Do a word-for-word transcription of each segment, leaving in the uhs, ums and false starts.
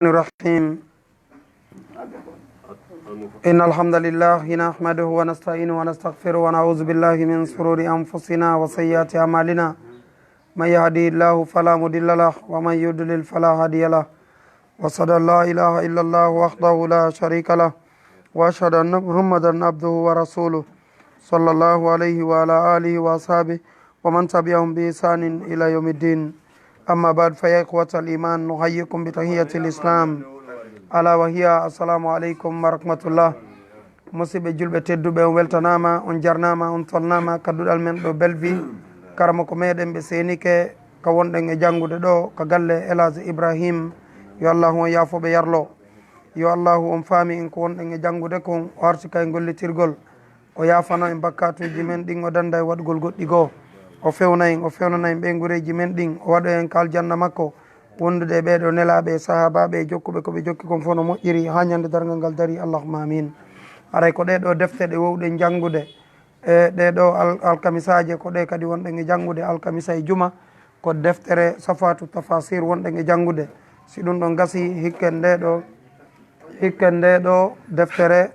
الرحيم. إن الحمد لله نحمده ونستعينه ونستغفره ونعوذ بالله من شرور أنفسنا وسيئات أعمالنا. من يهده الله فلا مضل له ومن يضلل فلا هادي له. وأشهد أن لا إله إلا الله وحده لا شريك له. وأشهد أن محمدا عبده ورسوله. صلى الله عليه وعلى آله وأصحابه ومن تبعهم بإحسان إلى يوم الدين. أما بعد، فيا إخوة الإيمان، نحييكم بتحية الإسلام، ألا وهي السلام عليكم ورحمة الله. Musidɓe julɓe tedduɓe, on weltanaama, on jarnaama, on tolnaama ka duɗal men ɗo Bellevue. Karamoko meɗen ɓe seenike ka wonɗen e janngude ɗo ka galle El Hadj Ibrahim. Yo Allahu on yaafo ɓe yarlo. Yo Allahu on faami en ko wonɗen e janngude kon, o arti kay gollitirgol. O yaafano en bakkaatuuji men ɗin, o dannda e waɗugol goɗɗi goo. O fewna en, o fewnana en ɓeynguureeji men ɗin, o waɗoya en ka aljanna makko, wondude e ɓee ɗoo nelaaɓe e sahaabaaɓe e jokkuɓe ko ɓe jokki kon fof no moƴƴiri haa ñande darngal ngal darii. Allahumma amin. Haray ko ɗee ɗoo defte ɗe wowɗen janngude e ɗee ɗoo al-, alkamisaaje, ko ɗee kadi wonɗen e janngude alkamisa e juma, ko deftere Safaatu Tafasir wonɗen e janngude. Si ɗum ɗon gasii, hikken ndee ɗoo, hikken ndee ɗoo deftere,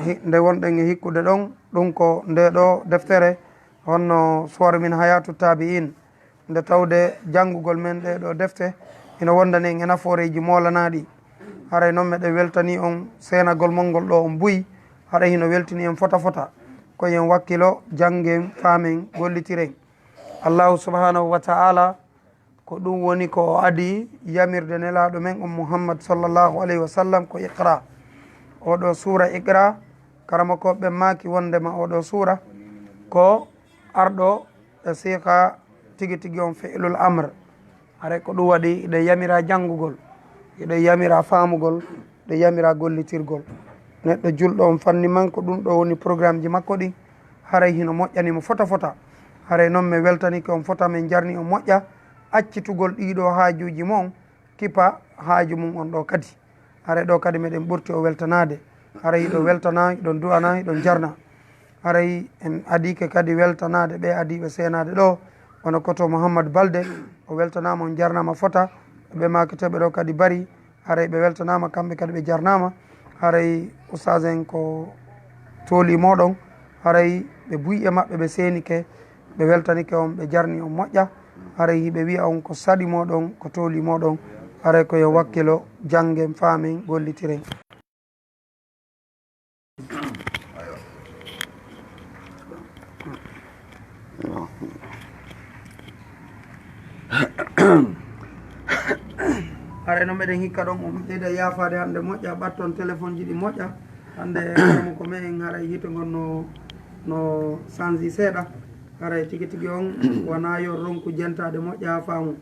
hi-, nde wonɗen e hikkude ɗon, ɗum ko ndee ɗoo deftere, honno Suwaru min Hayaatu Taabi'iin, nde tawde janngugol men ɗee ɗoo defte ina wondani en e nafooreeji moolanaaɗi. Haray noon meɗen weltanii on seenagol mon ngol ɗoo on buy, haray hino weltini en fota fota. Ko yo en wakkilo, janngen, faamen, gollitiren. Allahu subhanahu wa ta'ala, ko ɗum woni ko o adii yamirde Nelaaɗo men on Muhammad sallallahu alayhi wa sallam ko Iqra. Oo ɗoo suura Iqra, karamokooɓe ɓen maaki wonndema oo ɗoo suura ko arɗo e siiqa tigi tigi on fi'lul amr. Haray ko ɗum waɗi hiɗen yamiraa janngugol, hiɗen yamiraa faamugol, hiɗen yamiraa gollitirgol. Neɗɗo julɗo on fanni man ko ɗum ɗoo woni programmeji makko ɗin, haray hino moƴƴani mo fota fota. Haray noon mi weltanike on fota, min jarni on moƴƴa accitugol ɗii ɗoo haajuuji mon, kippa haaju mum on ɗoo kadi. Haray ɗoo kadi meɗen ɓurti o weltanaade. Haray hiɗo weltanaa, hiɗon du'anaa, hiɗon jarnaa. Haray en adiike kadi weltanaade ɓee adiiɓe seenaade ɗoo, wano koto Muhammad Balde, o weltanaama, on jarnaama fota. Ɓe maaketeeɓe ɗoo kadi bari, haray ɓe weltanaama, kamɓe kadi ɓe jarnaama. Haray ustaas en ko tooli mooɗon, haray ɓe buy e maɓɓe, ɓe seenike, ɓe weltanike on, ɓe jarni on moƴƴa. Haray hiɓe wi'a on ko saɗi mooɗon, ko tooli mooɗon. Haray ko yo wakkilo, janngen, faamen, gollitiren. Haray noon meɗen hikka ɗon on ɓeyda yaafaade hannde moƴƴa, ɓatton telefonji ɗi moƴƴa. Hannde karamoko meɗen haray yiite ngon no, no sanji seeɗa. Haray tigi tigi on wonaa yo ronku jentaade moƴƴa haa faamu.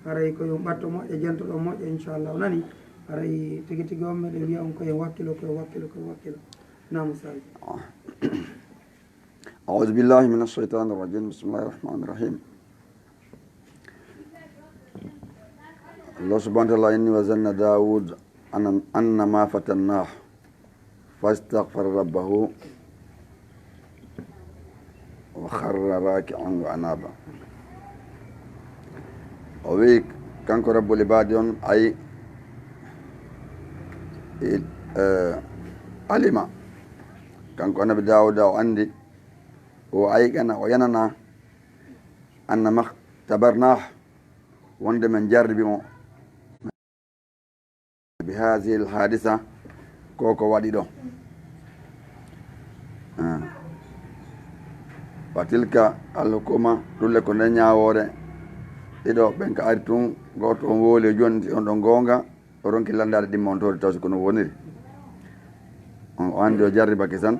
Haray ko yo ɓatto moƴƴa, jento ɗon moƴƴa, inchallah, o nani. Haray tigi tigi on meɗen wi'a on ko yo wakkilo, ko yo wakkilo, ko yo wakkilo. Naam, Ustaaz. أعوذ بالله من الشيطان الرجيم. بسم الله الرحمن الرحيم. الله سبحانه وتعالى: إني وظن داود أن، أنما فتناه فاستغفر ربه وخر راكعا وأناب. O wi'i, kanko Rabbul Ibaadi on, ay, i-, eh, alima, kanko Annabi Daawuda, o anndi, o ayqana, o yanana, أنما اختبرناه, wonde men jarribi mo, بهذه الحادثة, ko ko waɗi ɗo. Ah. وتلك الحكومة, ɗulle ko nde ñaawoore, ɗiɗo ɓen ka ari tun, gooto on wooli, o jondi on ɗon goonga, o ronki lanndaade ɗimma on toori taw si ko no woniri. On, o anndi o jarribake tan.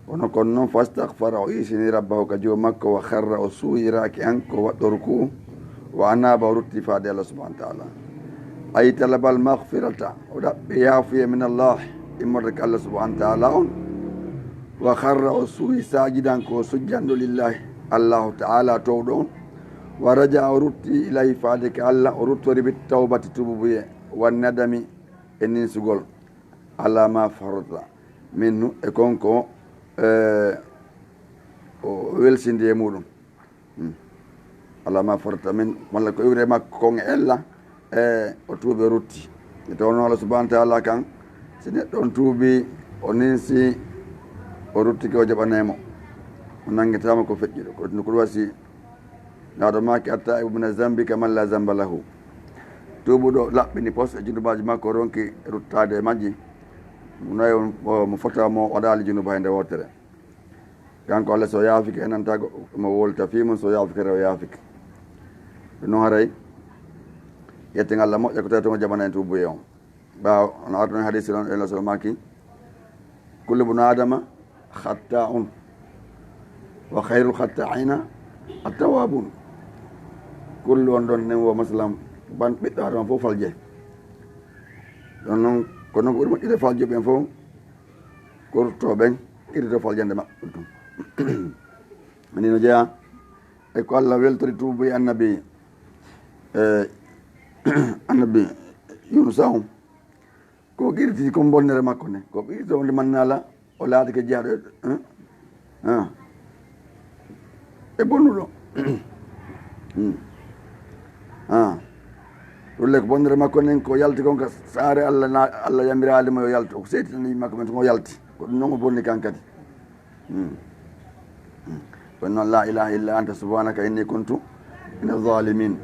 Kono kon non, فاستغفر, o iisini ربه, ka Joomi makko, وخر, o suuyi, راكعا, ko waɗɗo rukuu, وأناب, o rutti faade Allah subhanahu wa ta'ala. أي طلب المغفرة, o ɗaɓɓi yaafuye, من الله, immorde ka Allah subhanahu wa ta'ala on. وخر, o suuyi, ساجدا, ko sujjanɗo, لله, Allahu ta'ala toowɗo on. ورجع, o rutti, إليه, faade ka Allah, o ruttori, بالتوبة, tuubuye, والندم, e ninsugol. على ما فرط منه, e kon ko, eh, o welsindi e muɗum. Hmm. على ما فرط منه, walla ko iwre makko kon e ella, e o tuubi, o rutti. Nde tawnoo Allah subhanahu wa taala kan, si neɗɗo on tuubii, o ninsi, o ruttike, o jaɓanay mo, o nanngitaama ko feƴƴuɗo, ko ɗum ko ɗum wasi. Laaɗo maaki, "Attaa'ibu mina zambi kaman laa zamba lahu." Tuubuɗo laɓɓini pos e junubaaji makko, ronki ruttaade e majji, noy mo fota mo waɗaali junuba hay nde wootere. Kanko Allah, so yaafike, enanta mo wolta fii mum, so yaafike, rew yaafike. Ɗum noon haray, yetten Allah moƴƴa ko tawi toon o jaɓana en tuubuye on. Ɓaawo no arno e hadisi ɗon, Allah sallallahu maaki, "Kullu bnu Adama khatta'un, wa khayrul khatta'ina at-tawwabun." Kullu on ɗon nen wo masalan, ban ɓiɗɗo Adama fof falje. Ɗon noon, ko noon ko ɓuri moƴƴude faljuɓe ɓen fof, ko ruttooɓe ɓen, irito faljande maɓɓe ɗum. Ani no jeyaa e ko Allah weltori tuubuye annabi, e, annabi Yunusa on. Ko qirti kon bonnere makko nde, ko qirti wonde mannaala, o laatike jeyaaɗo e, eh? Ah. E bonnuɗo. Hmm. Ah. Ɗum le ko bonnere makko nden, ko yalti kon ka saare Allah, na, Allah yamiraali mo yo yaltu. O seetinani makko men, o yalti. Ko ɗum noon o bonni kan kadi. Hmm. Hmm. Kono noon, "La ilaha illa anta subhanaka inni kuntu mina zalimin."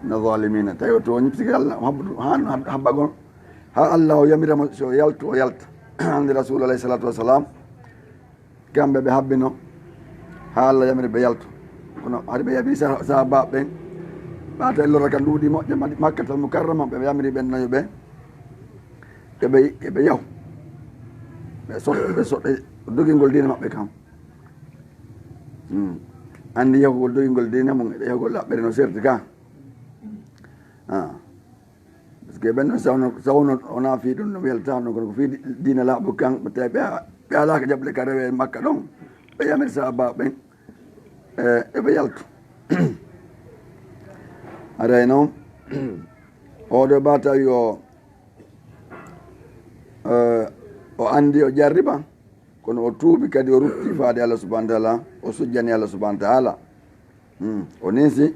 Mina zalimina. Tawi o tooñi, sike Allah, o habbudu, haa no hab-, habbagol. Haa Allah o yamira mo, so yaltu, o yalta. Hannde Rasul alayhi salatu wassalam, kamɓe ɓe habbino, haa Allah yamiri ɓe yaltu. Kono hari ɓe yamiri sa-, sahabaaɓe ɓen, ɓaata e lorra ka nduuɗi moƴƴa, Madi-, Makkatal Mukarrama, ɓe yamiri ɓen nayo ɓe, ke ɓe, ke ɓe yahu. Ɓe so-, ɓe so-, ɓe dogingol diina maɓɓe kam. Hmm. Anndi yahugol dogingol diina mum, e yahugol laɓɓere no serti ka. Ah. Parce que ɓen ɗon sawno, sawno wonaa fii ɗum no weltaano, kono ko fii di-, diina laaɓu kan, ɓe tawi ɓe a-, ɓe alaaka jaɓle ka rewe Makka ɗon. Ɓe yamiri sahaaba ɓen, e, e ɓe yaltu. Haray noon, oɗo ba tawi o, e, o anndi o jarriba, kono o tuubi kadi, o rutti faade Allah subhanahu wa taala, o sujjani Allah subhanahu wa taala. Hmm, o ninsi,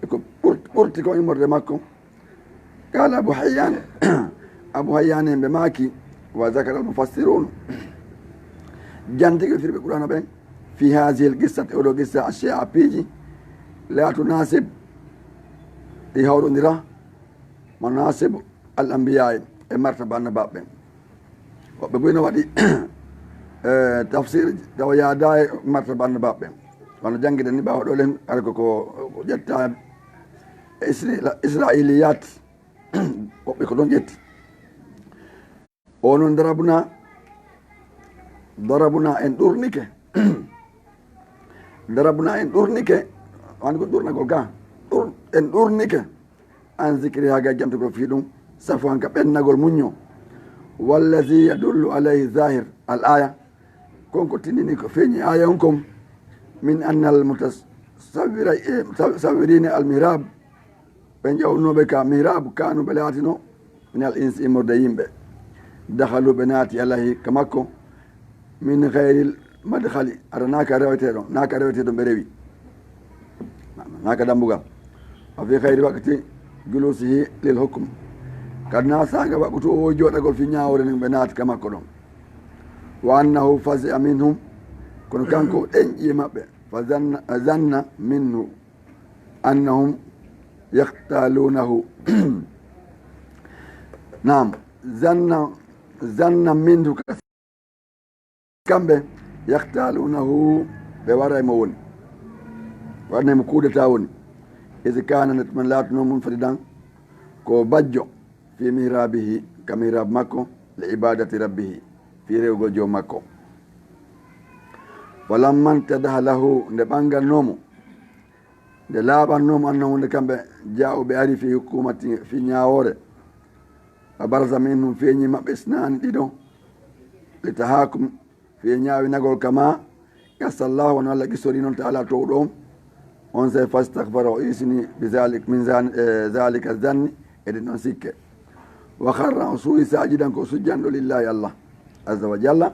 e ko ɓurt-, ɓurti ko immorde makko. Qala Abu Hayyan, Abu Hayyan en ɓe maaki, wa zakara al mufassirun. Jantike firɓe Qur'ana ɓen, fi hazihi al qissati, oɗo qissa, ashya'a piiji, la tunasib, ɗi hawrondira, manasib al anbiya e martaba annabaaɓe ɓen. Woɓɓe buy no waɗi, eh, tafsir tawa yaada e martaba annabaaɓe ɓen. Wano janngiɗen ni ɓaawo ɗo len, ara ko, ko, ko ƴetta e Isra-, Israiliyat. Woɓɓe ko ɗon ƴetti. O noon darabuna, darabuna en ɗurnike. Darabuna en ɗurnike, wani ko ɗurnagol ga. Ɗur-, en ɗurnike. An zikri, haa ga jantugol fii ɗum, safu han ka ɓennagol muñño. Wallazi yadullu alayhi zahir al aya, kon ko tindini ko feeñi aya on kon, min anna al mutasawwira, eh, sa-, sawwirina al mihrab, ɓe ƴawnooɓe ka mihrab, kanu ɓe laatino, min al insi immorde yimɓe, dakhalu ɓe naati alayhi ka makko, min ghayril madkhali, ara naaka reweteeɗo, naaka reweteeɗo ɓe rewi. Naaka dambugal. Wa fi ghayri waqti julusihi lil hukm. Kadi na saanga waqtu o jooɗagol fi ñaawore nden ɓe naati ka makko ɗon. Wa annahu fazi'a minhum. Kono kanko o ɗenƴi e maɓɓe. Fa zanna, zanna minhu annahum yaqtalunahu. Naam. Zanna, zanna minhu. Kamɓe, yaqtalunahu, ɓe waray mo woni. Waɗnay mo coup d'état woni. Isi kana nde tuma laatuno munfaridan, ko bajjo, fi mihrabihi, ka mihrab makko, li ibadati rabbihi, fi rewgol joom makko. Falamma ntadaha lahu, nde ɓanganno mo, nde laaɓanno mo annahu nde kamɓe jaa'u ɓe ari fi hukumati, fi ñaawoore. Wa baraza minhum, feeñi maɓɓe isnaani ɗiɗo. Li tahakum, fii ñaawinagol kama. Qassallahu, wano Allah qissori non ta'ala towɗo on. On sey fastaghfara, o isini bi zalik, min zan-, eh, zalika zanni, e ɗin ɗon sikke. Wa kharra, o suuyi saajidan ko sujjanɗo lillahi Allah. Azza wa jalla,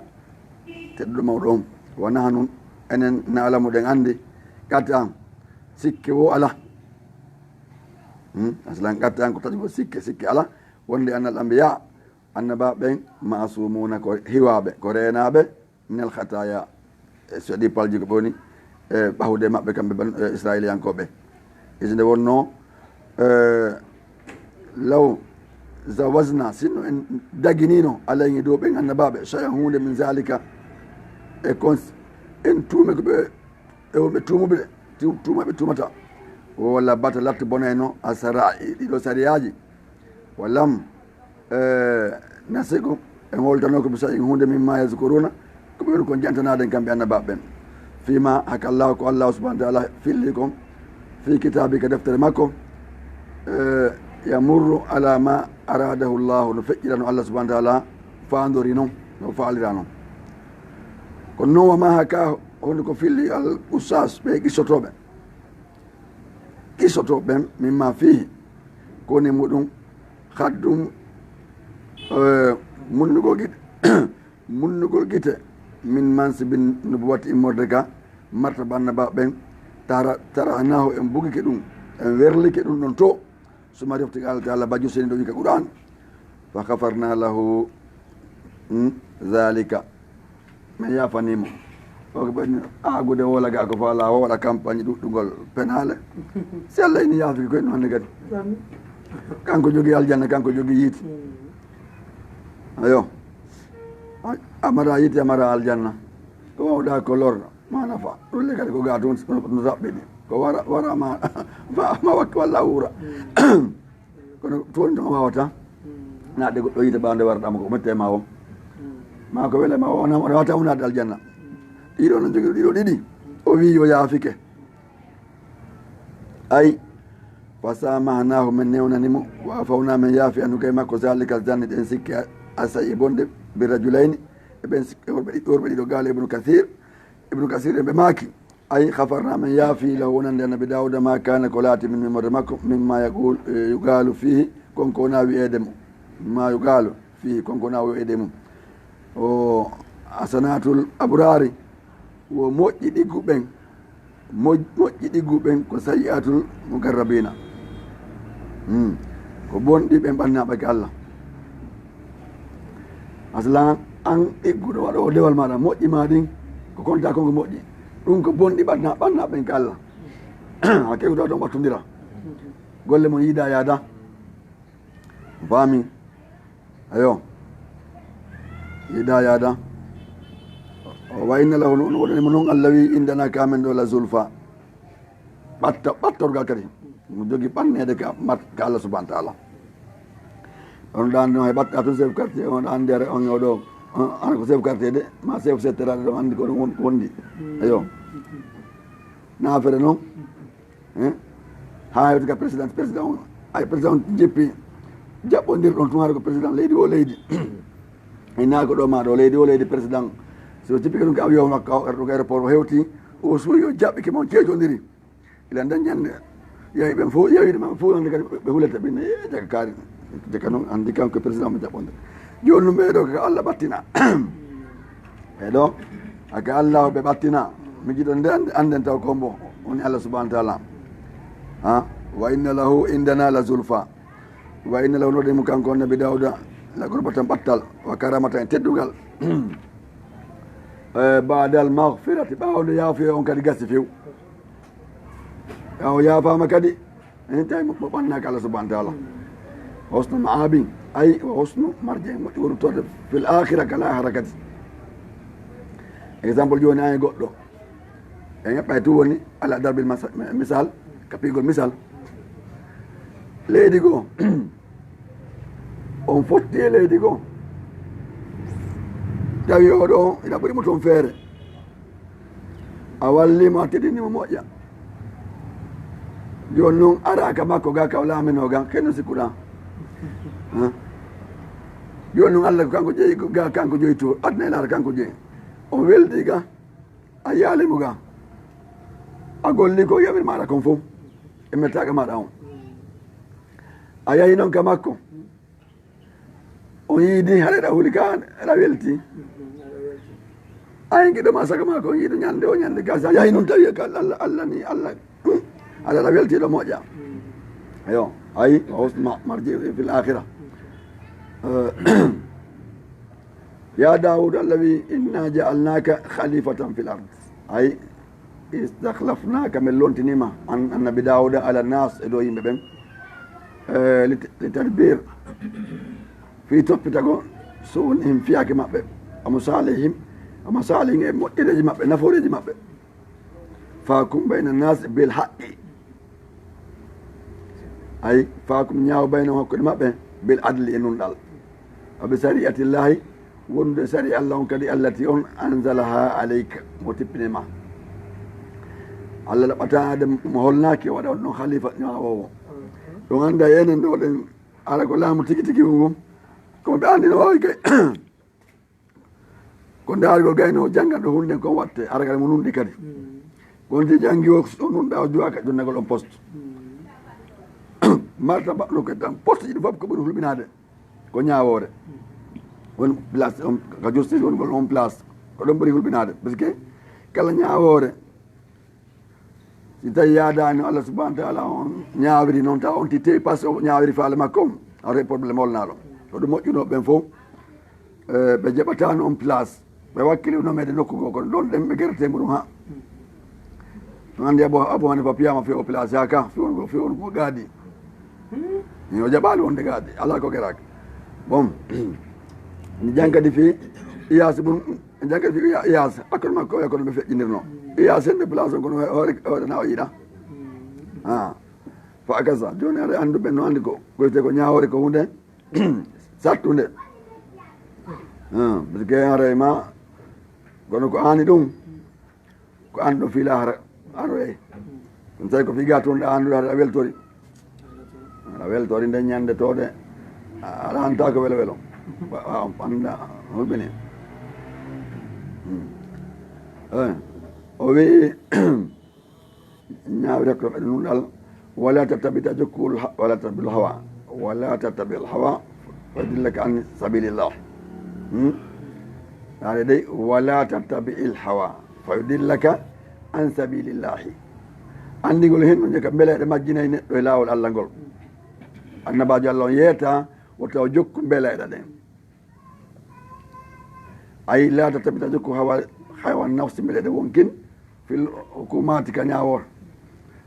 tedduɗo mawɗo on. Wa nahnu, enen na'lamu ɗen anndi, qat'an, sikke wo ala. Hmm? Aslan qat'an ko taƴugol sikke, sikke ala. wonde annal anbiya, annabaaɓe ɓen, maasumuuna, ko hiwaaɓe, ko reenaaɓe, minal khataaya, e soɗi palji ko ɓe woni, e ɓahude maɓɓe kamɓe ban, e Israa'iiliyankooɓe. Isi nde wonnoo, e, law zawazna, sinno en daginino alayhi dow ɓen annabaaɓe, shay'an huunde min zalika, e kon en tuume ko ɓe, e wonɓe tuumuɓe, tu-, tuuma ɓe tuumata. Wala bata lattu bonayno a sara'i ɗiɗo sariyaaji. Walam, e, nasikum, en holtano ko bi shay'in huunde mimma yazkuruna, ko ɓe woni kon jantanaade en kamɓe annabaaɓe ɓen. Fima haka Allahu, ko Allahu subhanahu wa ta'ala filli kon, fi kitaabi, ka deftere makko, e, yamurru ala ma aradahu Allahu, no feƴƴira no Allah subhanahu wa ta'ala faandori non, no faalira non. Kono non, wa ma haka, hono ko filli al qusas, ɓe qissotooɓe. Qissotooɓe ɓen, mimma fihi, ko woni muɗum, haddum, e, munnugol gite, munnugol gite, min mansibi nubuwati, immorde ka martaba annabaaɓe ɓen, tara-, tarahnahu, en bugike ɗum, en werlike ɗum ɗon to. Suma refti Allah Ta'ala bajjo seni ɗo wi'i ka Qur'an, fa ghafarna lahu, hmm, zalika. Men yaafanii mo. O ko ɓen aagude woola ga ko faala o waɗa campagne ɗuɗɗungol penaale. Si Allah ini yaafike koye no hannde kadi. Kanko jogii aljanna, kanko jogii yiite. Ayo. A-, a mara yiite, a mara aljanna. Ko wawɗa ko lorra, ma nafa. Ɗum le kadi ko ga tun no saɓɓiɗi. Ko wara, wara ma, ma, ma wakki walla wuura. Kono toon tan wawata naatde goɗɗo yiite ɓaande warɗama ko mette ma o. Ma ko wele ma o, na wata o naatde aljanna. Ɗiɗo no jogii ɗiɗo ɗiɗi. O wi yo yaafike. Ay, fa samahnahu, men newnani mo, wa afawna, men yaafi, anhu, gay makko, zalika, zanni, ɗen sikke a sayi bonde, bi rajulayni, e ɓen sikke worɓe ɗiɗo, worɓe ɗiɗo, gaala Ibnu Kasir. Ibnu Kasir en ɓe maaki, ay, ghafarna, men yaafi, lahu, wonande Annabi Dawuda, ma kana, ko laati, min, min, makko, mimma yaqul, e, yuqalu fihi, kon ko wona wi'eede mo, ma yuqalu fihi, kon ko wona wi'eede mum. O hasanatul abrari, wo moƴƴi ɗiggu ɓen, moƴ-, moƴƴi ɗiggu ɓen ko sayyi'atul muqarrabina. Hmm. Ko bonɗi ɓen ɓannaɓe ka Allah. Aslan an ɗigguɗo waɗoowo dewal maɗa, moƴƴi ma ɗin, ko konta kon ko moƴƴi. Ɗum ko bonɗi ɓanna, ɓanna ɓen ka Allah. A kewta ɗon ɓattondira. Golle mon yiida yaada. Faami? Ayo. Yiida yaada. Wa inna lahu, no wonani mo non Allah wi, indana ka men ɗo la zulfa. Ɓatta, ɓattorgal kadi. Mo jogi ɓanneede ka mat-, ka Allah subhanahu wa ta'ala. On ɗan no he ɓatta tun chef quartier, on ɗan nder on o ɗo. On, an ko chef quartier de, ma chef secteur aɗa ɗon anndi ko ɗum won-, wondi. Ayo. Na affaire non. Hein? Ha hewti ka président, président on, ay, président on jippi, jaɓɓondirɗon tun, hara ko président leydi o leydi. Ina ko ɗo ma ɗo, leydi o leydi, président. Si o jippike ɗum ka avion makko, o arɗo ko aéroport, o hewti, o suuyi, o jaɓɓike mo, ceeƴondiri. Ila nden ñande, yahi ɓen fof, yahi ɗum fof, hande kadi ɓe hulata ɓe, e, jaga kaari. Jaga noon, anndi kanko président mo jaɓɓonde. Jooni ɗum ɓee ɗo ko Allah ɓattina. Ɓee ɗo, haka Allah o ɓe ɓattina. Mi jiɗo nde annde, annden taw ko mbo woni Allah subhanahu wa ta'ala. Ha? Wa inna lahu indana la zulfa. Wa inna lahu, no ɗum kanko Nabi Dawuda, la qurbatan, ɓattal, wa karamatan, e teddungal. E, ba'dal maghfirati, ɓaawo nde yaafoye on kadi gasi few. Ɓaawo yaafaama kadi, en tawi mo, mo ɓannaaka Allah subhanahu wa ta'ala. Husnu ma'abin, ay, wa husnu marji'in, moƴƴi wontorde fil akhira, ka lahara kadi. Exemple jooni, an e goɗɗo. En eɓɓay tun woni ala darbil masa-, misal, ka piigol misal. Leydi goo, on fotti e leydi goo. Tawi oɗo on, ina ɓuri mo toon feere. A walli mo, a teddini mo moƴƴa. Jooni noon, araa ka makko ga, ka o laaminoo ga, keno sikkuɗaa. Ha? Jooni noon, Allah ko kanko jeyi ga, kanko jeyi to. Aduna e laara kanko jeyi. O weldi ga, a yaali mo ga. A golli ko yawiri maɗa kon fof. E mettaaga maɗa on. A yahi noon ka makko. O yiidi, hara aɗa huli ka, aɗa welti. Ay, giɗo ma saka ma ko yiidu ñande o ñande gasa. Yahi noon tawi ka Allah, Allah ni, Allah. Hmm? Aɗa, aɗa welti ɗo moƴƴa. Ayo, ay, wa husnu ma-, marji fil akhirah. Eh, ya Dawud, Allah wi, "Inna ja'alnaka khalifatan fil ard." Ay, istakhlafnaka, min lontinima an annabi Dawuda ala nas, e dow yimɓe ɓen. Eh, lit-, litadbir, fi toppitago, su'unihim, fiyake maɓɓe, wa masalihim, wa masalihim, e moƴƴereji maɓɓe, nafooreji maɓɓe. Fahkum bayna nas bil haqqi. Ay, fahkum, ñaaw, baynahum, hakkunde maɓɓe, bil adli, e nunɗal. Wa bi shari'atillahi, wondude sari'a Allah on kadi, allati, on, anzalaha alayka, mo tippini ma. Allah laɓɓata de mo holnaaki waɗa on ɗon khalifa ñaawoowo. Ɗum annda enen ɗo ɗen, ara ko laamu tigi tigi ngun. Ko ɓe anndi no waawi kay. Ko ndaargol gayno jannganɗo huunde ko watte, ara kadi mo nunɗi kadi. Mm. Ko on si janngi o, o nunɗa, o juwaka jonnagol on poste. Mm. Martaba no ko tan poste ɗiɗi fof ko ɓuri hulɓinaade. Ko ñaawoore. Won place, on, ka justice won gol on place. Ko ɗon ɓuri hulɓinaade. Parce que kala ñaawoore, si tawi yaadaani Allah subhanahu wa taala on ñaawiri noon, tawa on tittey, parce que o ñaawiri faale makko on, a waɗi problème olnaɗo. Ko ɗum moƴƴunoo ɓen fof, eh, ɓe jaɓataano on place. Ɓe wakkili no meɗe nokku goo, kono ɗon ɗen ɓe gerete mbo ɗum ha. Ɗum anndi Abu, Abu Hanifa piyama fewo place ha ka, fewo, fewo ko gaadi. Ni o jaɓaali wonde gaadi, alaa ko geraaka. Bon, mi jang kadi fii Iyas bun, mi jang kadi fii Iya-, Iyas, hakkunde makko e kono ɓe feƴƴindirno. Iyas hende place on kono hoore, hoore na o yiɗa. Ah, fa akasa. Jooni aɗa anndi ɓe no anndi ko, ko wiyetee ko ñaawoore ko huunde sattunde. Ah, parce que haray ma, kono ko aani ɗum, ko aan ɗo fii laahara aroyay. Ɗum tawi ko fii gaa toon ɗo aan ɗo a weltori. Aɗa weltori nde ñande too de, a, aɗa hanta ko welo welo. Wa, wa, annda hulɓini. Hmm. Eh, o wi'i, ñaawirta ko ɓe nunɗal, "Wala tattabi', ta jokkul ha-, wala tattabi'il hawa. Wala tattabi'il hawa, fa yudillaka an sabilillah." Hmm? Naare dey, "Wala tattabi'il hawa, fa yudillaka an sabilillahi." Anndingol hen no jaka mbeleeɗe majjinay neɗɗo e laawol Allah ngol. Annabaajo Allah on yeeta, wota o jokku mbeleeɗe ɗen. Ay, "La tattabi', ta jokku hawa, hawa nafsi, mbeleeɗe wonkin, fil hukumati, ka ñaawoore.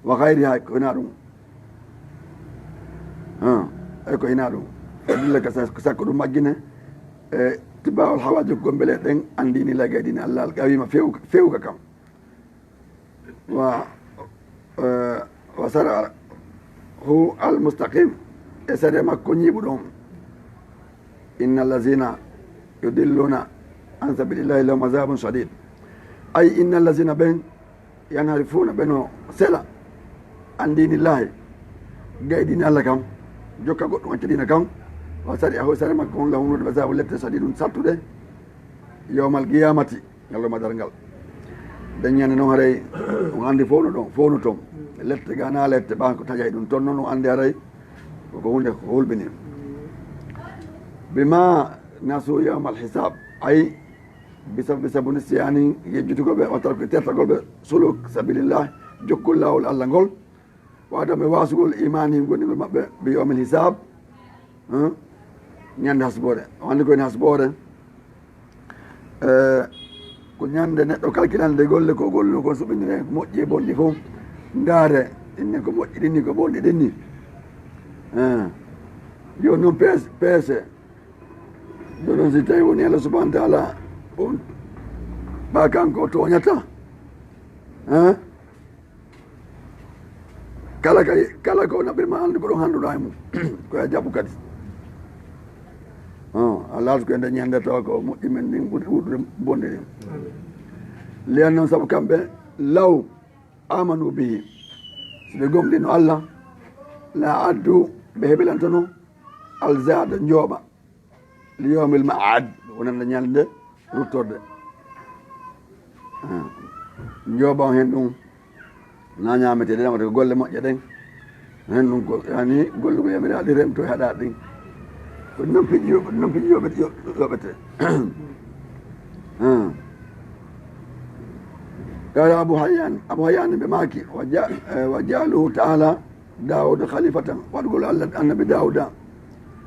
Wa ghayriha, ko hinaa ɗum." Ah, ay, ko hinaa ɗum. Fa yudillaka, sa-, sakko ɗum majjine, e tibaawol hawa, jokkugol mbeleeɗe ɗen, an diinillahi, gay diine Allah, al qawima, few-, fewka kam. Wa, eh, wa shar'ahu al mustaqim, e sariya makko ñiiɓuɗo on. "Inna allazina yudilluna an sabilillahi lahum azabun shadid." Ay, "Inna allazina", ɓen, "yanharifuna", ɓe no sela, "an diinillahi", gay diine Allah kan, jokka goɗɗum acca diina kan, "wa shar'ahu", sariya makko on, "lahum", wonde azabun, lette, "shadidun", sattuɗe, "yawmal qiyamati", ñalawma darngal. Nden ñande non haray on anndi fof no ɗon, fof no toon. Lette ga na lette ɓa ko taƴay ɗum toon noon, on anndi haray ko, ko huunde ko hulɓini. "Bima nasu yawmal hisab", ay, bi sababi, sabu nisyani, yejjutugol ɓe, wa tarki, tertagol ɓe, suluk sabilillah, jokkol laawol Allah ngol. Wa adami wasugol imanihim, gomɗingol maɓɓe, bi yawmil hisab, hein? Ñande hasboore. O anndi ko woni hasboore. Eh, ko ñande neɗɗo kalkilande golle, ko golle ko suɓindire, ko moƴƴi e bonɗi fof. Ndaare, inne ko moƴƴi ɗin ni, ko bonɗi ɗin ni. Eh, yo noon pees-, peese. Yo noon si tawi woni Allah subhanahu wa taala, on, ɓa kanko tooñata. Hein? Kala kay, kala ko naɓirma, anndi ko ɗon hannduɗaa e mum. Ko a jaɓu kadi. Hon, a laatu ko e nder ñande tawa ko moƴƴi men ɗin ɓuri ɗuuɗude bonɗi ɗin. Lian noon sabu kamɓe, law amanu bihi. Si ɓe gomɗino Allah, la addu, ɓe heɓilantono, alzada, njooɓa. Li yawmil ma'ad, wonande ñalnde ruttorde. Ah. Njooɓa on hen ɗum, na ñaametee ɗen, wata ko golle moƴƴe ɗen. Hen ɗum ko, yani, golle ko yamiraaɗi remto e haɗaaɗi ɗin. Ko ɗum piiji yo-, ko ɗum piiji yoɓete, yo-, yoɓete. Ah. Qala Abu Hayyan, Abu Hayyan ɓe maaki, wa ja-, eh, wa ja'aluhu ta'ala Dawuda khalifatan, waɗugol Allah annabi Dawuda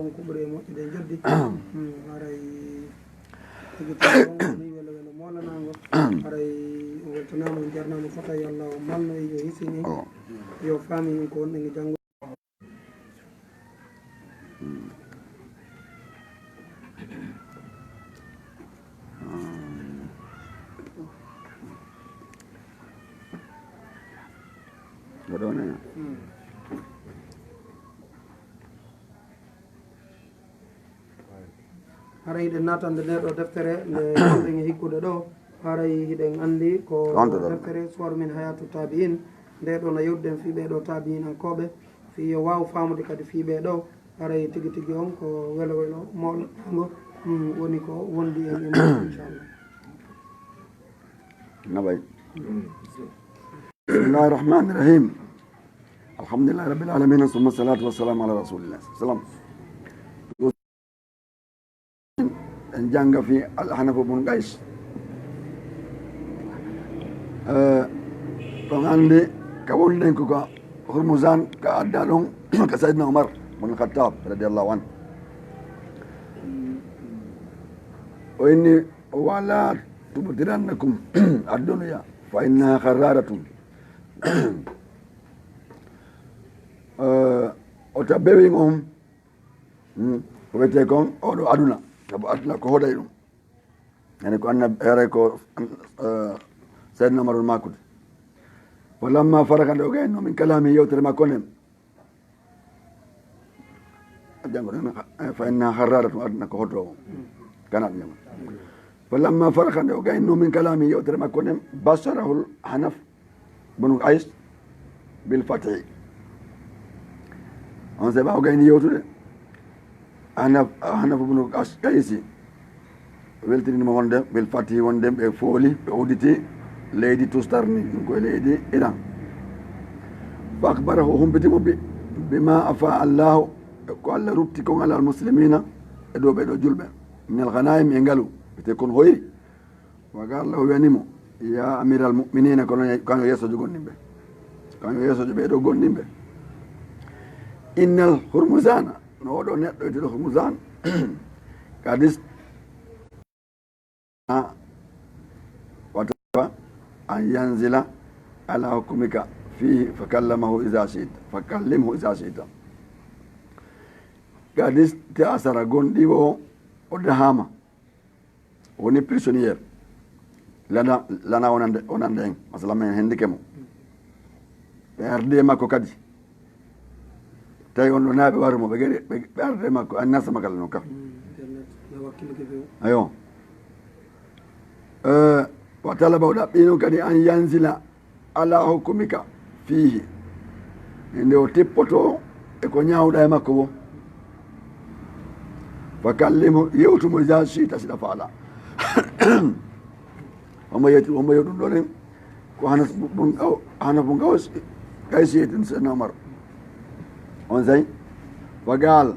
on ko ɓuri e moƴƴude e njoɓdi. Mm, haray tigi tigi on ko nii welo welo moolanaango. Haray on weltanaama, on jarnaama fota yo Allah o malno e yo hisini. Oh. Yo faami ko wonɗen e janngo. Mboɗo wona hen. Haray hiɗen naatande nde ɗo deftere nde gonɗen e hikkude ɗo. Haray hiɗen anndi ko deftere Suwar min Hayatu Tabi'in. Nde ɗo no yewtuɗen fii ɓee ɗo tabi'inankooɓe, fii yo waaw faamude kadi fii ɓee ɗo. Haray tigi tigi on ko welo welo moolanaango, mm, woni ko wondi en e mum, inchallah. Naɓay. Bismillahi rahmani rahim. Alhamdulillahi rabbil alamin, summa salatu wassalamu ala rasulillah sallam. En jannga fii Al-Hanaf bun Qays. Eh, ɗon anndi ka wonɗen ko ka Hurmuzan ka adda ɗon ka Sayyidina Umar bun Khattab radiyallahu anhu. O inni, "Wala tubtirannakum ad-dunya fa innaha kharraratun." Eh, o tabbewin on Hmm. Ko wiyetee kon oɗo aduna, sabu aduna ko hoday ɗum. Yani ko annabi, haray ko, eh, Seydina Umar makkude. Falamma faraga, nde o gayno min kalami yewtere makko nden. Janngo ɗen, eh, fa inna harrara ɗum aduna ko hoto. Kana ɗum janngo. Falamma faraga, nde o gayno min kalami yewtere makko nden, basharahul Hanaf bunu Qays bil fathi. On saa'i o gayni yewtude. Hanaf, Hanaf bunu Qays, Qaysi weltinii mo wonde bil fathi, wonde ɓe fooli, ɓe udditi leydi Tustar ni, ɗum ko e leydi Iran. Fa akhbarahu, o humpiti mo bi, bima afa Allahu, ko Allah rutti kon alal muslimina, e dow ɓee ɗo julɓe, minal ghanaim, e ngalu, ete kon hoyri. Wa qala, o wi'ani mo, "Ya amiral mu'minina," kono ye-, kanko yeesojo gomɗinɓe. Kanko yeesojo ɓee ɗo gomɗinɓe. "Innal Hurmuzana," no oɗo neɗɗo wi'eteeɗo Hurmuzan, "qad ist-, a, wa taba an yanzila ala hukmika fihi, fa kallamahu iza shi'ta, fa kallimhu iza shi'ta." "Qad ista'sara," gonɗi o, o dahaama. Woni prisonnier. Lana, lana wonande, wonande en. Masala men hendike mo. Ɓe ardi e makko kadi. Tawi on ɗo naaɓe waru mo, ɓe gari, ɓe, ɓe ardi e makko, an nasama kala non ka. Mm, internet, na wakkilike ɓe o. Ayo. Eh, wa talaba, o ɗaɓɓi non kadi an yanzila ala hukmika fihi. E nde o tippoto e ko ñaawɗa e makko wo. Fa kallimhu, yewtu mo iza shi'ta, siɗa faala. Homo yetti, homo yetti ɗum ɗo nen. Ko Hanaf bun Aw-, Hanaf bun Aws, Qaysi yetti ɗum Seydina Umar. On say, wa qaal,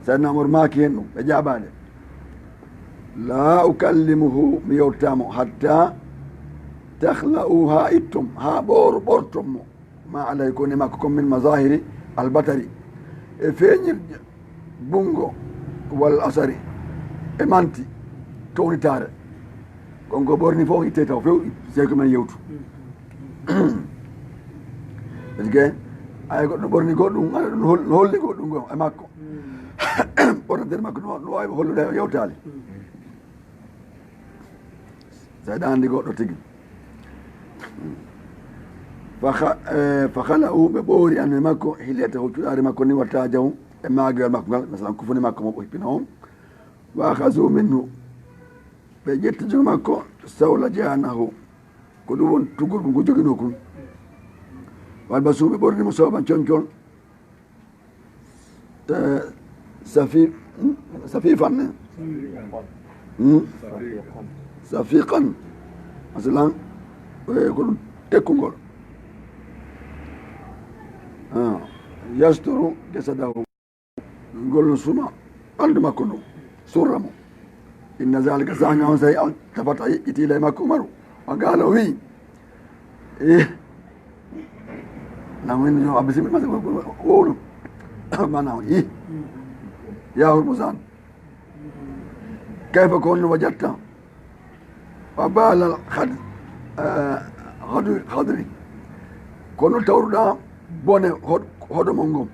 Seydina Umar maaki hen ɗum, ɓe jaabaade. "Laa ukallimuhu, mi yewtataa mo, hatta takhla'u, haa itton, haa ɓooru ɓorton mo. Ma alay ko ne makko kon min mazahiri albatari." E feeñirde bunngo wal asari, e manti townitaare. Kon ko ɓorni fof itte taw few, sey ko men yewtu. Parce que ay goɗɗo ɓorni goɗɗum, aɗa ɗum hol-, holli goɗɗum goo e makko. Ɓornatere makko no, no waawi hollude o yewtaali. Seyɗa anndi goɗɗo tigi. Fa kha-, eh, fa khala'u, ɓe ɓoori an e makko, hilyatahu, cuɗaari makko ni, wa taajahu, e maagewal makko ngal, masalan, kufuni makko mo o hippino on. Wa akhazu minhu, ɓe ƴetti junngo makko, sawla janahu, ko ɗum woni tuggol ngu joginoo kon. Wa albasu, ɓe ɓorni mo sawban concol, eh, safi-, hmm? Safifan ne? Hmm? Safiqan. Masalan, eh, ko ɗum tekkungol. Ah, yasturu jasadahu. Ngol no suma ɓanndu makko ndu, surra mo. Inna zalika, saanga on, say altafata, yeƴƴiti ilay makko Umaru. Wa qaala, o wi'i, eh, na woni no abbi simi masa wowno. Mana o, ih, ya Hurmuzan, kayfa, ko honno, wajatta wa baalal khad-, eh, khadri, khadri. Kono tawruɗaa bone hod-, hoɗomol ngol.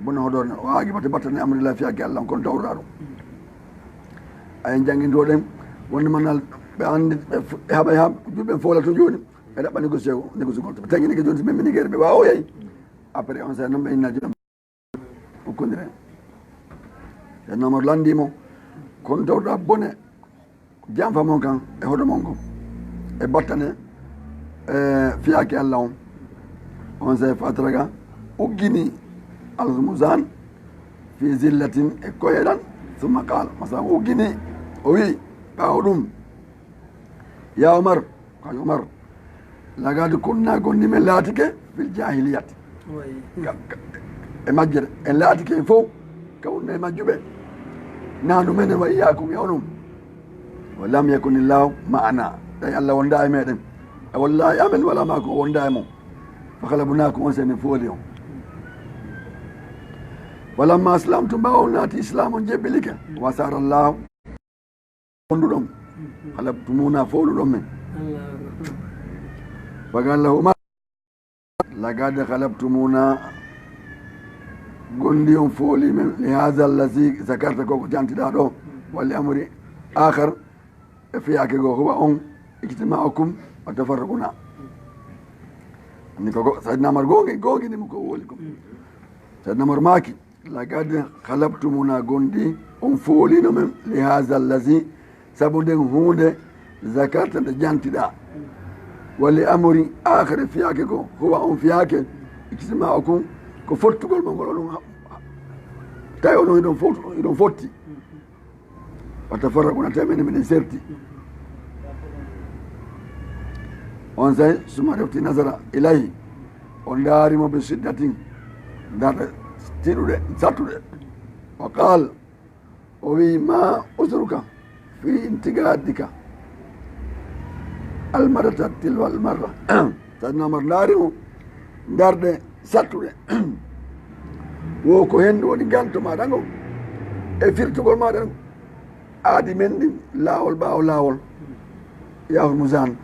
Bone hoɗore, o aagi batte battane amrillah, fiyaake Allah on, kono tawruɗaa ɗum. Ayen janngintoɗen wonde manal ɓe anndi, ɓe f-, ɓe haɓa, ɓe haɓa, julɓe fola to jooni. Ɓe ɗaɓɓa négocier, négocier gol. Ɓe taŋi négocier, ɓe mini gere, ɓe waawoyay. Après, on sait, non, ɓe inna jooni. Hukkondire. Seydina Umar lanndii mo, kono tawruɗaa bone janfa mon kan e hoɗomol ngol, e battane, e fiyaake Allah on. On say, fa atraga, uggini Al-Hurmuzan fi zillatin, e koyɗan, summa qaal, masalan, uggini, o wi'i, ɓaawo ɗum, ya Umar, Kañum Umar, lagad kunna, gonni men laatike, fil jahiliyati. Ka, ka, e majjere, en laatike en fof, ka wonno e majjuɓe. Nahnu menen wa iyyakum e onon. Wa lam yakun illahu ma'ana. Tawi Allah wonda e meɗen. E walla e amen wala maakum, o wonda e mon. Fa khalabnakum, on sen min fooli on. Falamma aslamtum, ɓaawo on naati Islam, on jebbilike. Wa sara Allah. Wonduɗon, khalabtumuna, fooluɗon men. Allahu akbar. Wa qala lahu Umar, laqad khalabtumuna, gondi on fooli men, li hadha allazi zakarta, ko ko jantiɗa ɗo, wa li amri akhar, e fiyaake goo, huwa on, ijtima'ukum wa tafarruquna. Anni ko go-, Sayyidina Umar gongi, gongi ni mo ko woli ko. Sayyidina Umar maaki, laqad khalabtumuna, gondi on foolino men, li hadha allazi, sabu nden huunde, zakarta, nde jantiɗa. Wa li amri akhar, fiyaake goo, huwa on fiyaake, ijtima'ukum, ko fottugol mon ngol, onon ha-, tawi onon hiɗon fot-, hiɗon fotti. Wa tafarraquna, tawi menen miɗen serti. On say, summa refti nazara ilayhi, o ndaari mo bi shiddatin, ndarɗe tiiɗuɗe, sattuɗe. Wa qaal, o wi'i, ma uzruka fi intiqadika almarrata tilwal marra. Sayyidina Umar ndaari mo ndarɗe sattuɗe. Wo ko henndu woni ganto maɗa ngon e firtugol maɗa ngon. Aadi men ɗin laawol ɓaawo laawol. Ya Hurmuzan.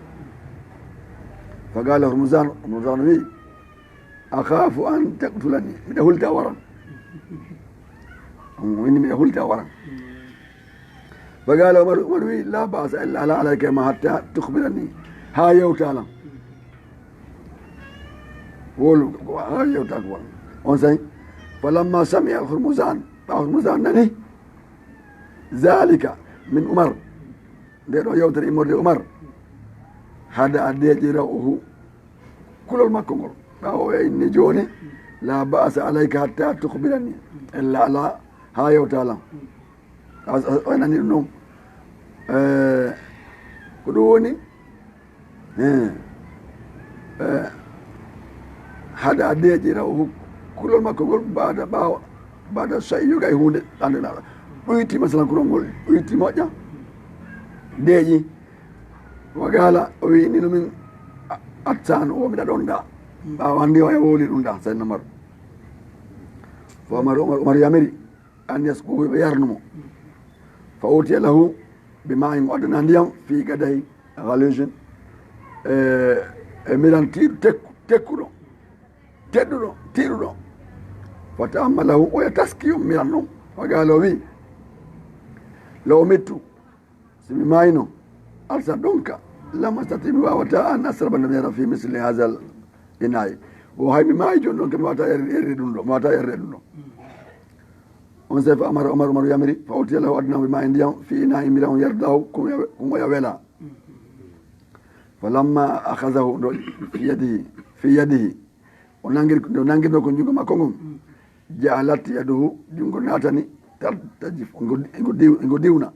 Fa qala Hurmuzan, Hurmuzan wi'i, akhafu an taqtulani. Miɗa hulta waran. Wini miɗa hulta waran. Fa qala Umar, Umar wi'i, la ba'sa, illa ala alayka ma hatta tukhbirani. Ha yewta lan. Wolu, ha yewta ko won. On say, falamma sami'a Hurmuzan, ɓa Hurmuzan nani, zalika min Umar. Nde ɗo yewtere immorde Umar. Hada a deeƴi ra'uhu. Kulol makko ngol. Ɓaawo o inni jooni, la ba'sa alayka hatta tukhbirani. Ella ala ha yewta lan. A, a, o nani ɗum ɗon. Eh, Ko ɗum woni, eh, eh, hada deeƴi raw hu-, kulol makko ngol, baada ɓaawo, baada so yoga e huunde ɗande naɗa. Ɗoyti, masalan, kulol ngol ɗoyti moƴƴa, deeƴi. Wa gaala, o wi, "Inni no min a-, atsan, o miɗa ɗon da." Ɓaawo hannde o ya wowli ɗum da, Sayyidina Umar. Fa Umar, Umar, Umar yamiri, an yaskuhu, ɓe yarnumo. Fa utiya lahu bi ma'in, o addana ndiyam, fi gadahin ghalijin, e, e miran tiiɗu tekku-, tekkuɗo, teɗɗuɗo, tiiɗuɗo. Fa ta'ammalahu, oya taski on miran ɗum. Fa gaala, o wi, "Law mittu, si mi maayno, alsa ɗonka, lam astati, mi waawata, an asraba, nde mi yara, fi misli hazal ina'i." O hay mi maayi jooni ɗon, kam mi waawata yarde, yarde ɗum ɗo, mi waawata yarde ɗum ɗo. On sey fa amara Umar, Umar yamiri, fa utiya lahu, adna bi ma'in, ndiyam, fi ina'i, miran, yardahu, ko mo ya-, ko mo ya wela. Fa lamma akhazahu, ndo fi yadihi, fi yadihi, o nangiri, nde o nangirno ko junngo makko ngon, ja'alat yaduhu, junngo naatani, tar-, tajif, ngo, ngo diw-, ngo diwna.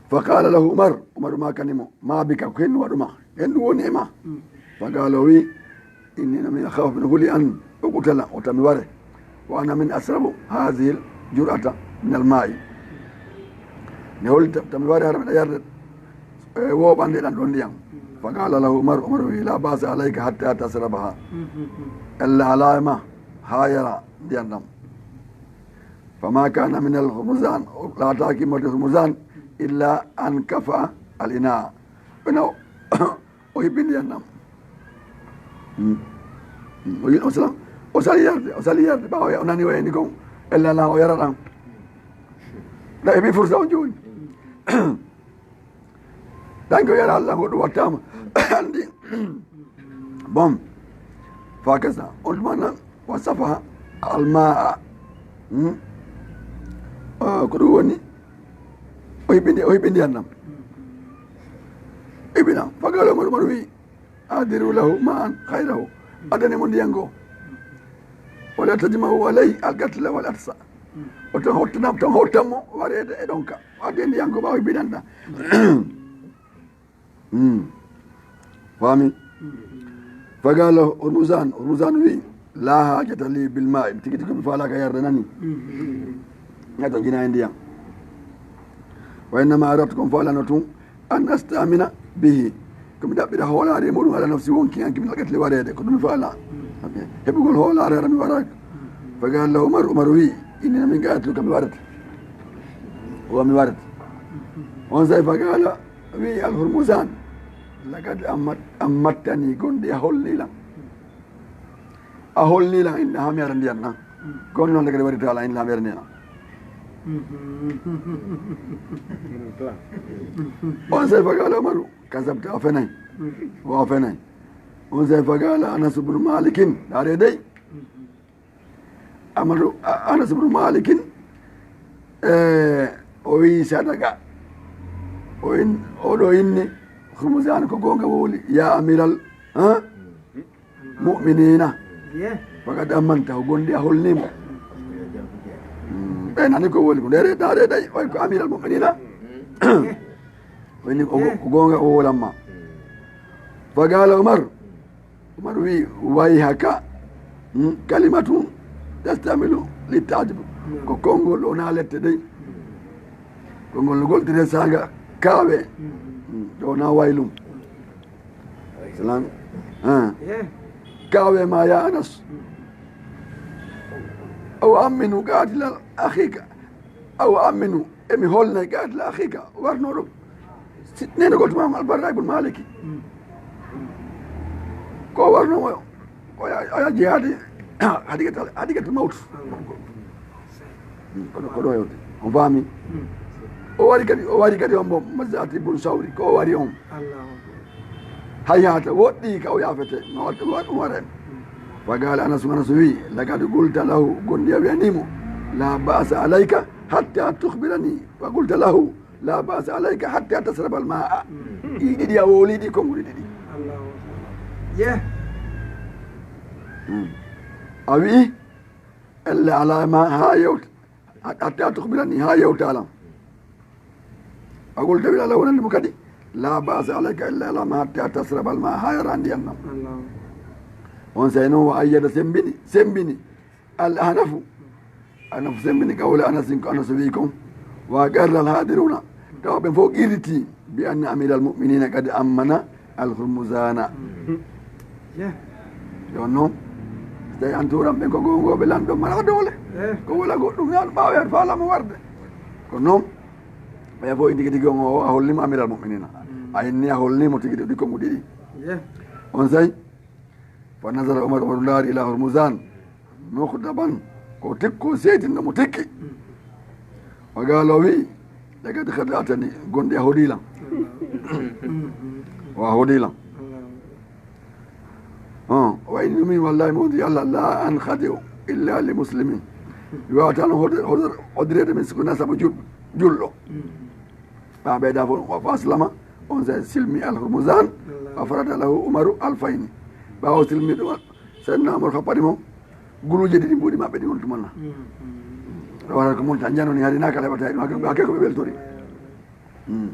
Fa qaala lahu Umar, Umar maakani mo, "Ma bika, ko henɗum waɗu ma? Henɗum woni e ma?" Fa qaala, o wi, "Inni, no mi akhafu, no huli an uqtala, o tami ware. Wa ana min asrabu hadhihi al-jur'ata min al-ma'i." Ne holi ta-, tami ware hara miɗa yarde, e, woɓande ɗan ɗon ndiyam. Fa qaala lahu Umar, Umar wi, "La ba'sa alayka hatta tasrabaha." Ella alaa e ma haa yara ndiyam ɗam. Fama kana min al-hurmuzan, o laataaki mo e hurmuzan, illa an kafa al-ina. Ɓena o, o hiɓɓi ndiyam ɗam. Mm. Mm. O yi-, o sala-, o sali yarde, o sali yarde, ɓaawo o nani o yani kon, ella la o yara ɗam. Ɗa heɓi fursa on jooni. Ɗan ko yara Allah, goɗɗo wattama. Andi. Bon. Fa kasa. On tuma nan, wa safa al-ma'a. Hmm? Ah, ko ɗum woni? O hiɓɓi ndi-, o hiɓɓi ndiyam ɗam. Hiɓɓi ɗam. Fa qaala Umar, Umar wi, "Ahdiru lahu ma'an ghayrahu." Addane mo ndiyam goo. Wala tajma'u alayhi al-qatla wal atsa. O tan hottanam, tan hottan mo wareede e ɗonka. Wadde ndiyam ko ɓaawi biɗanɗa. Mm. Faami? Fa qaala Hurmuzan, Hurmuzan wi, "La haajata li bil ma'i." Tigi tigi mi faalaaka yarde nani. Ngato jina e ndiyam. Wa innama aradtu, ko mi faalano tun, an astamina bihi. Ko mi ɗaɓɓira hoolaare e muɗum ala nafsi, wonki an, ki mi lagati wareede, ko ɗum mi faala. Ok. Heɓugol hoolaare hara mi waraaka. Fa qaala lahu Umar, Umar wi, "Inni, min gayatu kam mi warata." Wa mi warata. On say fa qaala, wi al Hurmuzan, "Laqad ammat-, ammattani, gonɗi a holli lan." A holli lan inna hamiyata ndiyam nan. Kono noon kadi waɗi taala inna hamiyata ndiyam nan. On sey fagaala Umaru, "Kasabta, a fenay." O a fenay. On sey fagaala Anas ibnu Malikin, ɗaare dey. Amadu, A-, Anas ibnu Malikin, eh, o wi sadaka. O in-, oɗo inni, Hurmuzan ko goonga wowli, ya amiral, ha? Mu'minina. Ye. Faqad ammanta, o gondi a holnimo. Mm, ɓe nani ko wowli ko. Ndere, ndere, day, oy ko amiral mu'minina. Ye. O inni ko, ye, ko goonga o wolamma. Faqala Umar. Umar wi, "Wayhaka, mm, kalimatun tastamilu li taajub." Ko konngol ɗo na lette dey. Konngol no goltire saanga kaawe. Mm, ɗo na waylum. Salam. Ah. Eh. Kaawe ma ya Anas. Aw amminu qaatila akhika. Aw amminu, emi holna qaatila akhika. Warnoɗo. Si, neno goto ma Al-Barra ibn Maliki. Mm. Ko warno mo, o ya-, o ya jihaadi, hadigatal, hadigatal mawtu. Mm, kono, kono yewte. On faami? Mm. O wari kadi, o wari kadi on mo Mazzati ibn Sawri, ko o wari on. Allahu Akbar. Hayhata, woɗɗi ka o yaafete. No waɗ-, waɗ-, ɗum ware. Mm. Faqala Anas, Anas wi, "Laqad qulta lahu, gondi a wiyanimo, la ba'sa alayka hatta tukhbirani. Wa qulta lahu, la ba'sa alayka hatta tashraba al-ma'a." Mm. Ɗi ɗiɗi a wowli ɗi konnguɗi ɗiɗi. Allahu Akbar. Ye. Mm. A wi'i, "Ella alaa ma haa yewta, hatta tukhbirani, haa yewta alam." Faqul, tawi Allah wonani mo kadi, la ba'sa alayka illa ala ma hatta tashraba al ma, ha yara ndiyam ɗam. Allahu. On say noon, wa ayyada, sembini, sembini, al ahnafu. Ahnafu sembini qawla Anasin, ko Anas wi kon. Wa qarra al hadiruna, tawa ɓen fof qirriti, bi anna amira al mu'minina qad ammana al hurmuzana. Yeah. Yo noon, so tawi an tuuran ɓen ko goongooɓe lanɗo mara doole. Eh. Ko wala goɗɗum, yaan ɓaawo yaan faalama warde. Ko noon, ɓeya fof tigi tigi on o a hollima amiral mu'minina. Mm. A inni a hollimo tigi tigi kongu ɗiɗi. Yeah. On say, fa nazara Umar, Umar ndaari ila Hormuzan, mukhdaban, ko tikko seytinɗo mo tikki. Mm. O gaalo wi, laqad khada'tani, gonɗi a hoɗi lan. Mm. O a hoɗi lan. Mm. Hon, o inni min wallahi mo wonti Allah, la ankhadi'u illa li muslimin. Mi wawata no hoɗ-, hoɗ-, hoɗireede min siko na sabu jul-, julɗo. Mm. Ɓa ɓeyda fof, wa fa aslama, on sa silmi al Hurmuzan, wa farada lahu Umaru alfayni. Ɓawo silmi ɗum, Seydina Umar happani mo, guluuje ɗiɗi mbuuɗi maɓɓe ɗi on tumanna. Mm, mm. Ɗo waɗata ko mon tan janoni hari na kala heɓata ɗum, hakke, hakke ko ɓe weltori. Mm.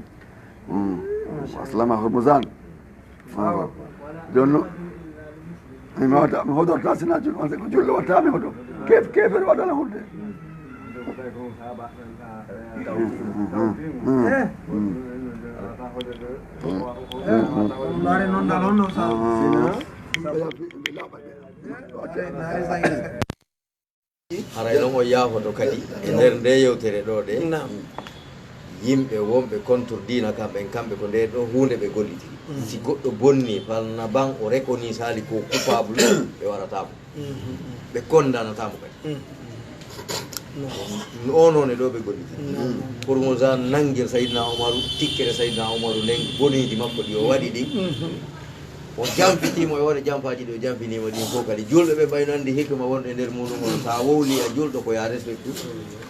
Mm. Aslama Hormuzan. Ah, jooni noon, mi wawata, mi hoɗorta sina jul-, on ko julɗo watta mi hoɗo. Kef-, keefeero waɗana hudde. Eh. Mm. Laare noon dal honno sa-, sina. Haray noon o yaafoto kadi e nder nde yewtere ɗo ɗe. Naam. Yimɓe wonɓe contre diina kam ɓen, kamɓe ko nde ɗo huunde ɓe gollitiri. Mm. Si goɗɗo bonni, falna ban, o reconnaît sali ko coupable, ɓe warata mo. Mm, mm, mm. Ɓe kondanata mo kadi. Mm, mm. Naam. O noon e ɗo ɓe gollitiri. Naam. Hormuzan nangir Sayyidina Umaru, tikkere Sayyidina Umaru nden, boniji makko ɗi o waɗi ɗi. Mm, mm. O jamfitiimo e hoore jamfaaji ɗi o jamfiniimo ɗin fof kadi. Julɓe ɓe ɓayno anndi hikma wonɗo e nder muɗum on. So a wowli a julɗo ko ya respectu.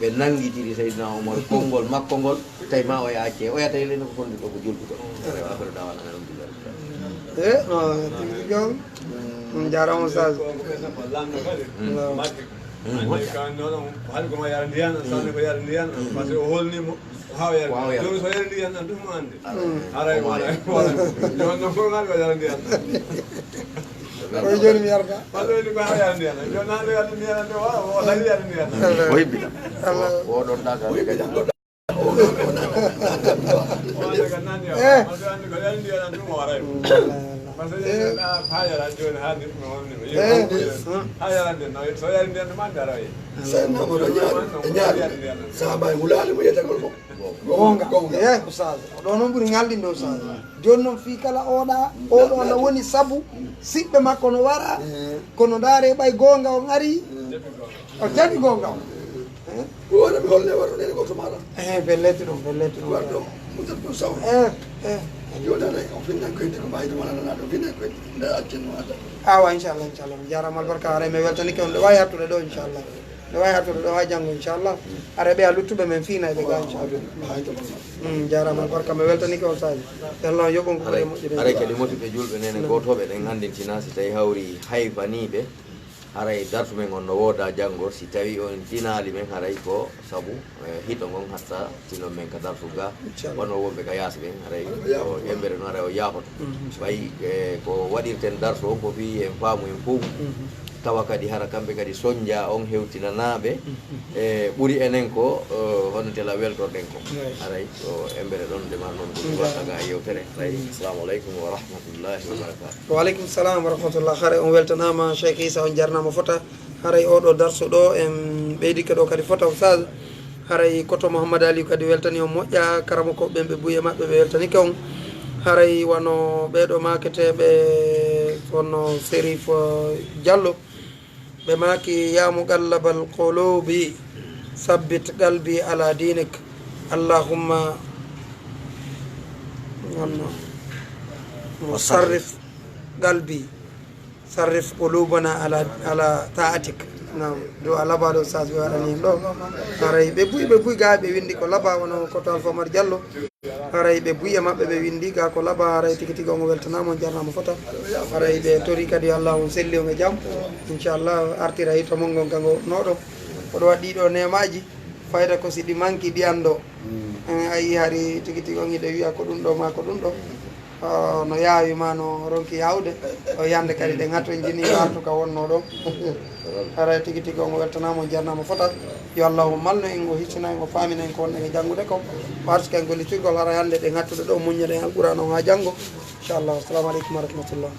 Ɓe nanngitiri Seydina Omar konngol makko ngol, tawi ma o ya acce. O ya tawi leydi ko fonndude ko julɓe ko. Aɗa waawi ko ɗawana alhamdulillah. Eh, no, tigi tigi on. Mm, jaaraama, Oustaz. Mm. No. Mm. Hannde kan noon, hannde ko ma yara ndiyan, sanne ko yara ndiyan, parce que o holni mo. Waaw, yalla. Waaw, yalla. Jooni so yalla ndiyan tan, ɗum mo annde. Mm. Haray, haray, haray. Jooni noon fof ngal ko yalla ndiyan tan. Koye jooni mi yarata. Walla woni ko haa yalla ndiyan tan. Jooni naan yalla ndiyan tan, waaw, o tawi yalla ndiyan tan. Allah. O hebbina. Allah. O, o ɗon ɗaga. O hebbina. O ɗon ɗaga. Eh. Parce que anndi ko yalla ndiyan tan, ɗum o haray. Mm. Parce que haa yalla jooni haa ndir no wonni. Eh. Haa yalla ndiyan, so yalla ndiyan tan, ma ndaroye. Sen no mo ɗo ñaari, e ñaari. Sahaaba e wulaali mo yetagol fof. Goonga. Goonga. Eh, Oustaz. Ɗo noon ɓuri ŋalɗinde, Oustaz. Mm. Jooni noon fii kala oɗa, oɗo no woni sabu siɓɓe makko no wara, eh, kono ndaare ɓay goonga on ari, eh, o jaɓi goonga on. Eh? Ko wona mi holle waɗo nene goto maɗa. Eh, belletti ɗum, belletti ɗum. Waɗo ɗum, mutat ɗum sawro. Eh, eh. Jooni aɗa o finna koyde ko mbayi ɗum alana ɗo finna koyde. Nda accen mo ada. Awa, inchallah, inchallah. Mi jaaraama albarka, haray mi weltanike on. Ɗo wawi hattude ɗo, inchallah. Ɗo wawi hattude ɗo haa janngo, inchallah. Haray ɓe a luttuɓe men fiina e ɓe ga, inchallah. Mm, jaaraama albarka, mi weltanike on saaji. Yalla on yoɓon ko ɓuri moƴƴude. Haray kadi motuɓe julɓe nene gootooɓe ɗen anndintina si tawi hawri hayfaniiɓe. Haray dartu men on no wooda janngo, si tawi on tinaali men, haray ko sabu, eh, hito ngon hatta tinon men ka dartu ga. Inchallah. Wano wonɓe ka yaasi ɓen, haray o embere no haray o yaafoto. Mm, inchallah. Ɓay, eh, ko waɗirten dartu on ko fii en faamu en fow. Mm. Tawa kadi hara kamɓe kadi sonja on hewtinanaaɓe. Mm. E ɓuri enen ko, eh, hono tela weltorɗen ko. Yes. Haray o embere ɗon nde mar noon ko ɗum waɗata ga e yewtere. Haray, mm, assalamu aleykum wa rahmatullahi wa barakatuh. Wa aleykum salam wa rahmatullah. Haray on weltanaama, Cheikh Issa, on jarnaama fota. Haray oɗo darsu ɗo, en ɓeydike ɗo kadi fota, Oustaz. Haray koto Mouhammad Aliou kadi weltani on moƴƴa, karamoko ɓen ɓe buye maɓɓe ɓe weltanike on. Haray wano ɓeɗo maketeɓe, wano Serif, eh, Diallo. Ɓe maaki, "Ya muqallibal qulubi, sabbit qalbi ala dinik. Allahumma," wonno, "sarrif qalbi, sarrif qulubana ala, ala ta'atik." Naam, du'a labaɗo Oustaz ɓe waɗani en ɗo. Haray ɓe buy, ɓe buy ga ɓe windi ko laba, wano koto Alpha Omar Diallo. Haray ɓe buy e maɓɓe ɓe windi ga ko laba, haray tigi tigi on weltanaama, on jarnaama fota. Haray ɓe tori kadi Allah on selli on e jam. Inchallah artira hito mon ngon kanko noɗo. Oɗo waɗi ɗo nemaji. Fayda ko si ɗi manki ɗiyan ɗo. Mm. En a yii hari tigi tigi on hiɗe wiya ko ɗum ɗo ma ko ɗum ɗo. Ah, no yaawi ma no ronki yaawde. O yande kadi ɗe ŋatto jini artu ka wonno ɗo. Haray tigi tigi on o weltanaama, o jarnaama fota. Yo Allahu malnu en, o hissina en, o faamina en ko wonɗen e janngude ko. O arsika en gollitirgol hara hannde ɗe ŋattuɗe ɗo, muññude en Alqur'aana on haa janngo. Inchallah. Assalamu aleykum wa rahmatullah.